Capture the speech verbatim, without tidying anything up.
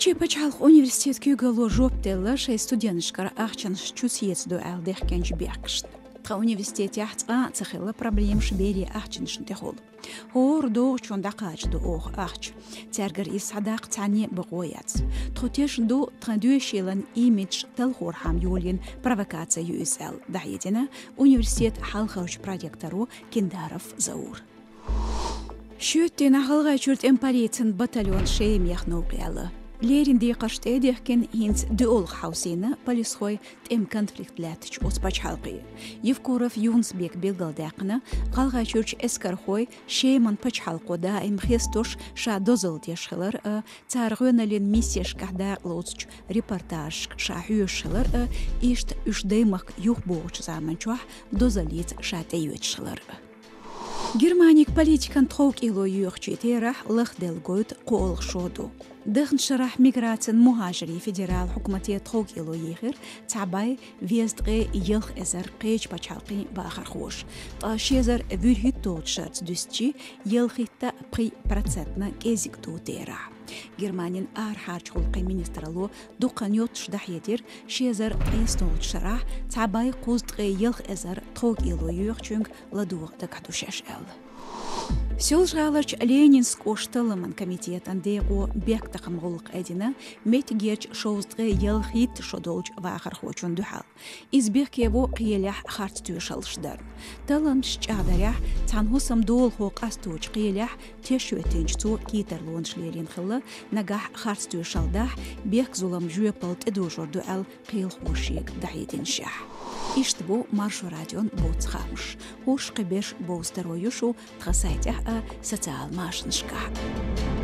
Ши пачхьалкх университет куьйгалло жоп делла шайн студенташкара ахчанаш чу сецадо аьлла дехкинчу бехкашна. Тхан университетехь цкъа а ца хилла проблемаш берийн ахчанашна тӀехула. ХӀора догӀучунна дӀакхачадо оха ахча. Цаьргара иза схьадаккха цхьанне а бакъо яц. Тхо тешна ду, тхан доьшийлан имидж талхорхьама йолийна провокаци ю иза аьлла, дӀахьедина университет хьалхарчу проректоро Киндаров Заура. Шоьтан дийнахь ГӀалгӀайчуьра тӀеман полицин батальон Шемахь новкъа яьлла. Леррина декхарш тӀе а дехкина, хӀинца доьалгӀа хьовсийна полисхой тӀеман конфликт лаьттачу оцу пачхьалкхе. Евкуров Юнус-Бека билгалдаьккхина, ГӀалгӀайчуьрчу эскархой Шеман пачхьалкхо даим хестош ша дозалла деш хилар а, цара гӀоьналлин миссешкахь дакъалоцучу репортажашка ша хьоьжуш хилар а, иштта уьш даймахка юхабогӀучу заманчохь дозаллица ша тӀеоьцуш хилар а. Германин политикан тховкӀело йоьхучийн терахь лахделла гойту кхоалгӀа шо ду. Дахначу шарахь миграцин, мухӀажирийн федералан хьукумате тховкӀело йийхира цхьа бӀе везткъе ялх эзар кхечу пачхьалкхийн бахархоша. Ткъа ши эзар вуьрхӀитталгӀачу шарца дуьстича, ялхитта пхи процентна кӀезиг ду терахь. Германин арахьарчу гӀуллакхийн министралло дуккха а йоццуш дӀахьедира, ши эзар ткъайоьсналгӀачу шарахь цхьа бӀе кхузткъе ялх эзар тховкӀело йоьхучуьнга ладогӀа дагахь ду шаьш аьлла. Соьлжа-ГӀаларчу Ленинск кӀоштан талламан комитетан декъо бехктакхаман гӀуллакх айдина меттигерчу шовзткъе ялхитта шо долчу вахархочунна дуьхьал. Иза бехке во кхелехь харц тоьшаллаш дарна. Талламчаш чӀагӀдарехь, цхьана хӀусаман долахо къасточу кхелехь теш хӀоьттинчу цо кхетарлонаш лелийна хилла, нагахь харц тоьшалла дахь, бехк-зулам жоьпалла тӀедожор ду аьлла, кхелахоша шега дӀахьединашехь. Иштта бу Маршо радион боцу хаамаш. ХӀорш кхиберш бовза таро ю шу тхан сайтехь а, социал машанашкахь а.